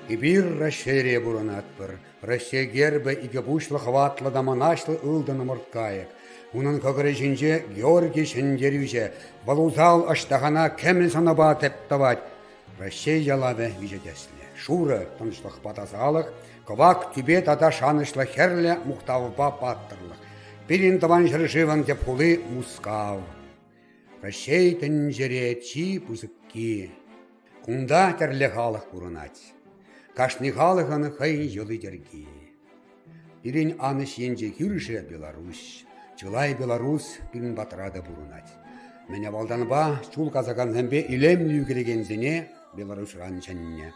Эпир Раҫҫейре пурӑнатпӑр. Раҫҫей гербӗ икӗ пуҫлӑ хӑватлӑ та мӑнаҫлӑ ылтӑн ӑмӑрткайӑк. Унӑн кӑкӑрӗ ҫинче Георгий ҫӗнтерӳҫӗ. Вӑл усал ӑҫтахана кӗмӗл сӑнӑпа тӗп тӑвать. Раҫҫей ялавӗ виҫӗ тӗслӗ. Шурӑ тӑнӑҫлӑхпа тасалӑх, кӑвак тӳпе тата шанӑҫлӑ хӗрлӗ мухтавпа паттӑрлӑх. Пирӗн тӑван ҫӗршывӑн тӗп хули Мускав. Раҫҫей тӗнчере чи пысӑкки. Кунта тӗрлӗ халӑх пурӑнать. Кашни халӑхӑн хӑйӗн йӑли-йӗрки. Пирӗн анӑҫ енче кӳршӗ Беларуҫ. Чылай белорус пирӗн патра та пурӑнать. Мӗн авалтанпа чул касакансемпе илемлӗ ӳкерекенсене Беларуҫран чӗннӗ.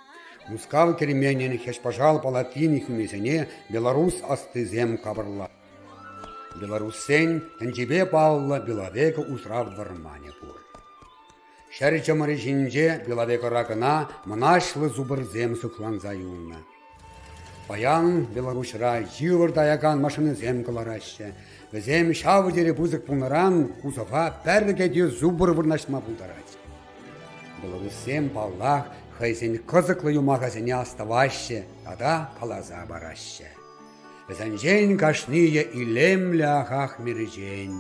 Мускав керменӗн хӗҫ-пӑшал палатин хӳмисене белорус ӑстисем капӑрланӑ. Белоруссен тӗнчипе паллӑ Беловега усрав вӑрманӗ пур. Ҫӗр чӑмӑрӗ ҫинче Беловегӑра кӑна мӑнаҫлӑ зубрсем сыхланса юлнӑ. Паян Беларуҫра йывӑр таякан машинӑсем кӑлараҫҫӗ. Вӗсем ҫав тери пысӑк пулнӑран кузова пӗр кӗтӳ зубр вырнаҫма пултарать. Белоруссем, паллах, хӑйсен кӑсӑклӑ юмахӗсене астӑваҫҫӗ тата каласа параҫҫӗ. Вӗсенчен кашнийӗ илемлӗ ахах мерчен.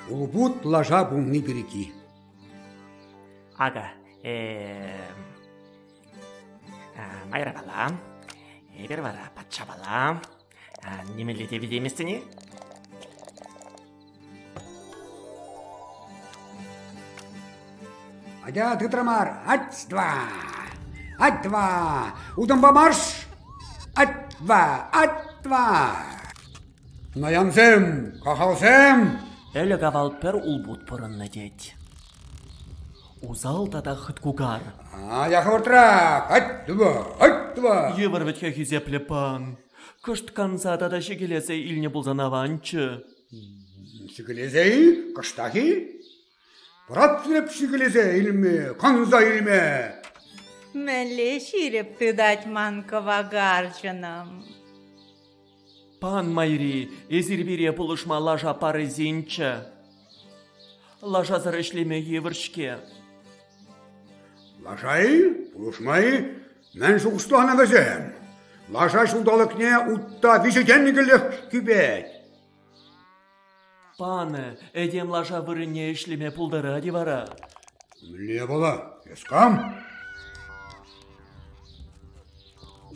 Улпут лаша пулни пирки. Акӑ, майрапала, эпир вара патшапала, нимӗнле те витейместӗн-и? Атя тытрӑмӑр! Ать-два! Ать-два! Утӑмпа марш! Ать-два! Ать-два! Наянсем! Кахалсем! Ӗлӗк-авал пӗр улпут пурӑннӑ тет. Усал тата хыткукар. Атя хӑвӑртрах! Ать-два! Ать-два! Йывӑр вӗт-ха хисеплӗ пан. Кӑшт канса тата ҫикелесе илнӗ пулсан аванччӗ. Ҫикелесе-и? Кӑштах-и? Пӑратрӗп ҫикелесе илме, канса илме. Мӗнле ҫирӗп тытать ман кӑвакарчӑнӑм. Пан майри, эсир пире пулӑшма лаша парӑсинччӗ. Лашасӑр ӗҫлеме йывӑр-ҫке. Лаша-и? Пулӑшма-и? Мӗн шухӑшланӑ вӗсем? Лаша ҫулталӑкне утта виҫӗ тенкӗлӗх кӳпет. Панӑ этем лаша вырӑнне ӗҫлеме пултарать-и вара? Мӗнле япала? Эс кам?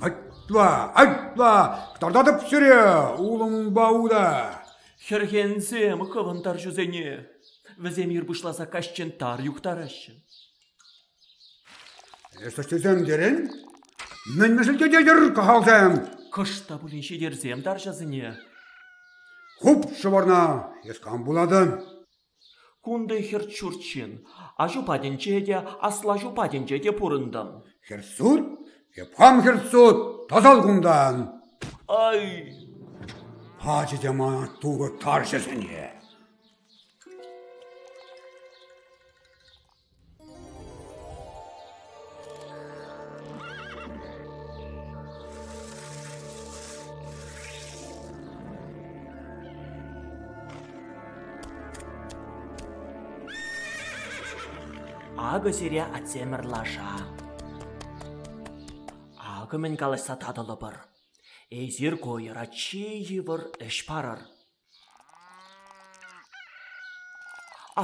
Атла, атла, кӑтартатӑп сире, улӑмпа ута. Хӗрхенсем хӑвӑн тарҫусене. Вӗсем ир пуҫласа каҫчен тар юхтараҫҫӗ. Эс ӑҫтисем терӗн? Мӗн мӗшӗлтететӗр, кахалсем? Кӑшт та пулин ҫитерсем тарҫӑсене. Хуп ҫӑварна, эс кам пулатӑн? Кунти хӗрт-ҫурт ҫын. Аҫу патӗнче те, аслаҫу патӗнче те пурӑнтӑм. Хӗрт-сурт? Эп хам хӗрт-сурт, тасал кунтан! Ай! Пачӗ те мана Турӑ тарҫӑсене. Акӑ сире атьсемӗр лаша. Акӑ мӗн калаҫса татӑлӑпӑр. Эсир койӑра чи йывӑр ӗҫ парӑр.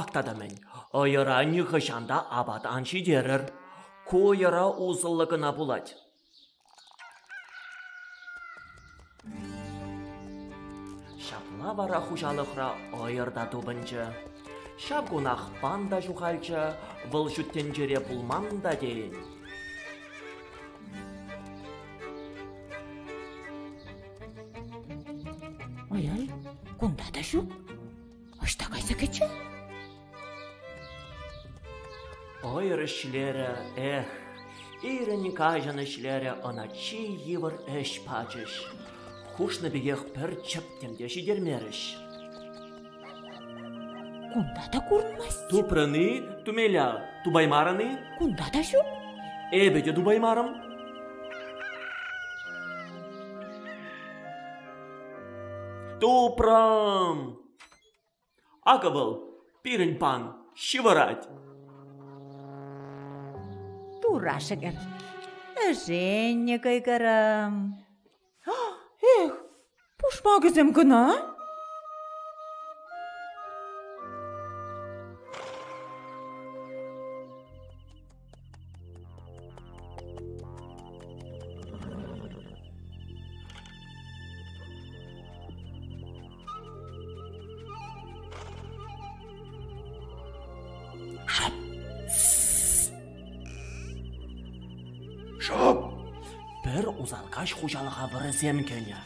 Ак тата мӗн, ӑйӑра нихӑҫан та апат ан ҫитерӗр. Ку ӑйӑра усӑллӑ кӑна пулать. Ҫапла вара хуҫалӑхра ӑйӑр та тупӑнчӗ. Ҫав кунах пан та ҫухалчӗ, вӑл ҫут тӗнчере пулман та тейӗн. Ай-ай, кунта та ҫук. Ӑҫта кайса кӗчӗ? Ӑйӑр ӗҫлерӗ, эх, ирӗн-каҫӑн ӗҫлерӗ, ӑна чи йывӑр ӗҫ пачӗҫ. Хушнӑ пекех пӗр чӗптӗм те ҫитермерӗҫ. Кунта та курӑнмасть. Тупрӑн-и, Тумеля, тупаймарӑн-и? Кунта та ҫук. Эпӗ те тупаймарӑм. Тупрӑм! Акӑ вӑл, пирӗн пан, ҫывӑрать. Тура шӗкӗр. Ӗшеннӗ кӑйкӑрӑм. Эх, пушмакӗсем кӑна? Шӑп! Шӑп! Пӗр усал каҫ хуҫалӑха вӑрӑсем кӗнӗ.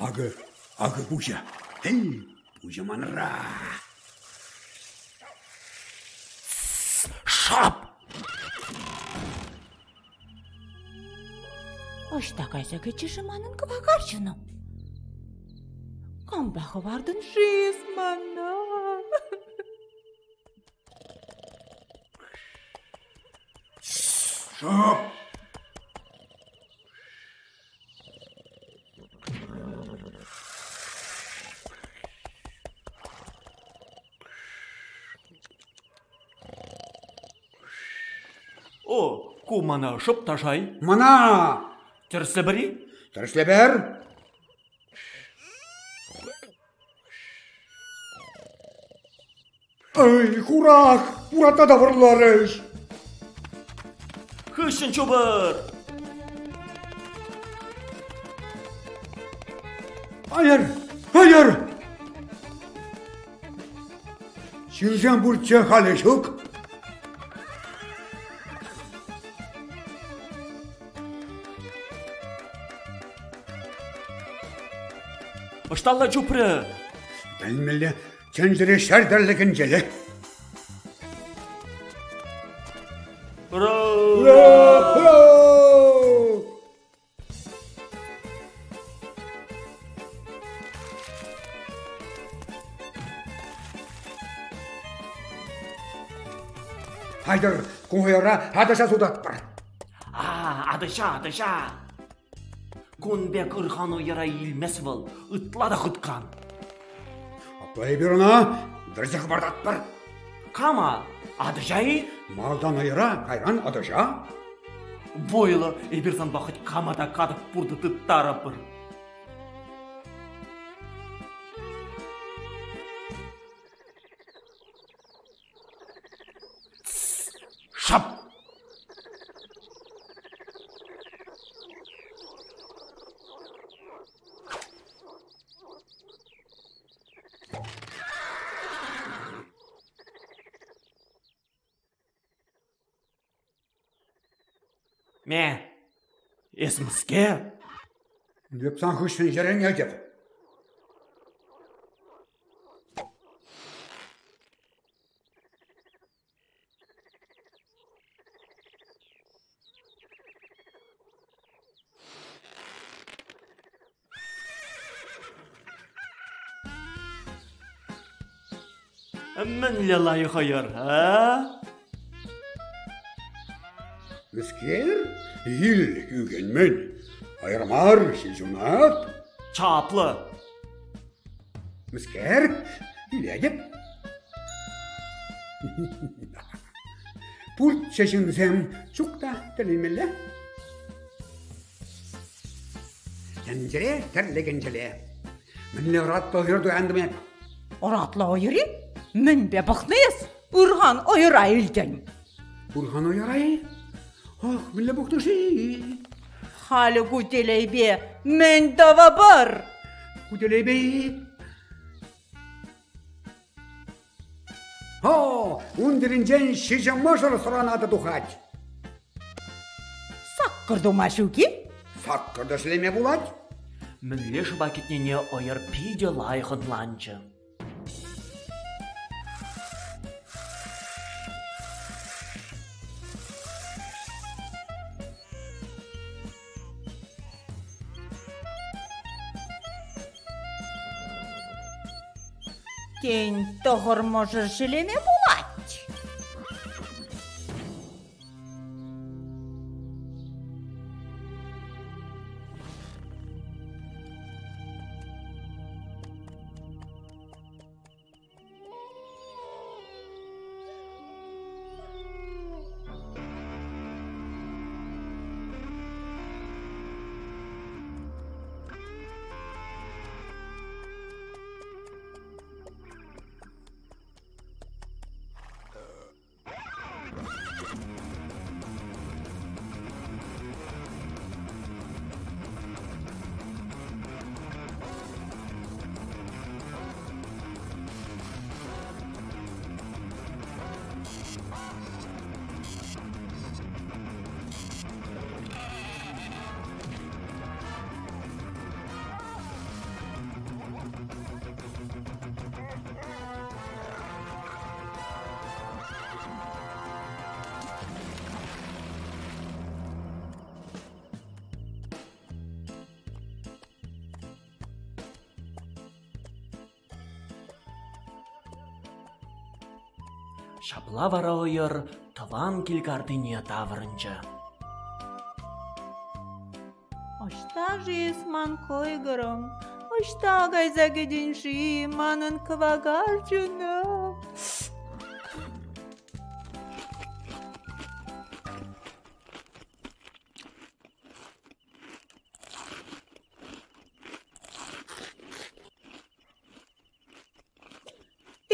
Акӑ, акӑ пуҫӗ. Эй, пуҫӗ манра. Шап! Ӑҫта кайса кӗчӗ-ши манӑн кӑвакарчӑнӑм? Кампа хӑвартӑн-ши эс мана? Шӑп! О, ку мана шӑп та шай. Мана! Тӗрӗслӗпӗр-и? Тӗрӗслӗпӗр. Эй, хурах! Урата та вӑрларӗҫ! Хыҫҫӑн чупӑр! Айӑр! Айӑр! Ҫынсем пурччӗ, халӗ ҫук. Ӑҫталла чупрӗ? Тӗлӗнмелле, чӗнчӗре ҫӗр тӗрлӗ кӗнчеле. Ура! Ура! Айтӑр, ку хӑйӑра атӑҫа сутатпӑр. А, атӑҫа, атӑҫа! Кун пек ырхан уйӑра илмес вӑл, ытла та хыткан. Апла эпир ӑна вӗрсе хӑпартатпӑр. Кама? Атӑҫа-и? Малтан ӑйӑра, кайран атӑҫа. Вӑйлӑ, эпир санпа хӑть кама та катӑк пуртӑ тыттарӑпӑр. Шап! Ме, эс мӗскер? Эп сан хыҫҫӑн йӗрӗнетӗп. Мӗнле лайӑх ӑйӑр, а? Мӗскер? Ил ӳкӗнмен. Ӑйӑр мар, ҫилҫунат. Чаплӑ. Мӗскер? Илетӗп. Пурччӗ ҫынсем, ҫук та тӗлӗнмелле. Тӗнчере тӗрлӗ кӗнчеле. Мӗнле ӑратлӑ ӑйӑр туянтӑм эп? Ӑратлӑ ӑйӑр-и? Мӗнпе пӑхнӑ эс? Ырхан ӑйӑра илтӗн. Ырхан ӑйӑра-и? Ах, мӗнле пӑхнӑ-ши? Халӗ ку телейпе мӗн тӑвӑпӑр? Ку телейпе-и? О, ун тӗлӗнчен ҫичӗ мӑшӑр сӑранатӑ тухать. Саккӑр тума ҫук-и? Саккӑр та ӗҫлеме пулать. Мӗнле шӑпа кӗтнине ӑйӑр питӗ лайӑх ӑнланчӗ. Тен, тӑхӑр мӑшӑр ҫӗлеме пулать? Ҫапла вара ӑйӑр тӑван килкартине таврӑнчӗ. Ӑҫта-ши эс ман кӑйкӑрӑм? Ӑҫта кайса кӗтӗн-ши манӑн кӑвакарчӑнӑм?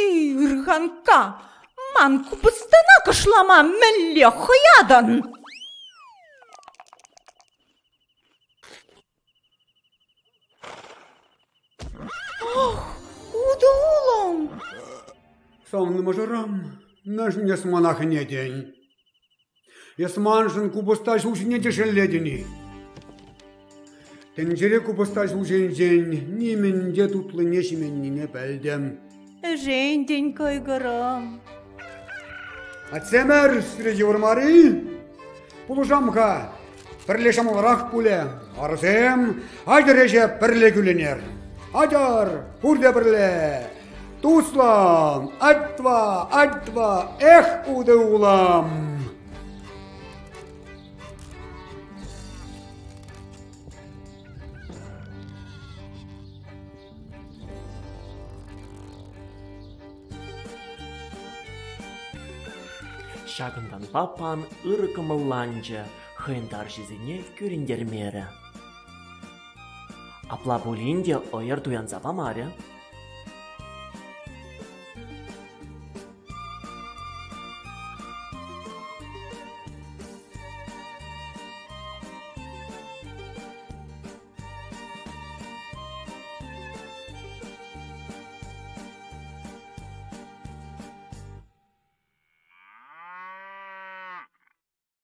Эй, ырханкка, ман купӑстана кӑшлама мӗнле хӑятӑн? Ах, утӑ улӑм! Савнӑ мӑшӑрӑм, мӗншӗн эс мана хӗнетӗн? Эс маншӑн купӑста ҫулҫине те шеллетӗн-и? Тӗнчере купӑста ҫулҫинчен нимӗн те тутлине ҫименнине пӗлтӗм. Ӗшентӗн кӑйкӑрӑм. Атьсемӗр, сире йывӑр мар-и? Пулӑшам-ха, пӗрле ҫӑмӑлрах пулӗ. Арсем, атьӑр ӗҫе пӗрле кӳлӗнер. Атьӑр, пурте пӗрле. Туслӑн, атьтва, атьтва, эх, утӑ улам! Ҫакӑнтанпа пан ырӑ кӑмӑлланчӗ, хӑйӗн тарҫисене кӳрентермерӗ. Апла пулин те ӑйӑр туянса памарӗ.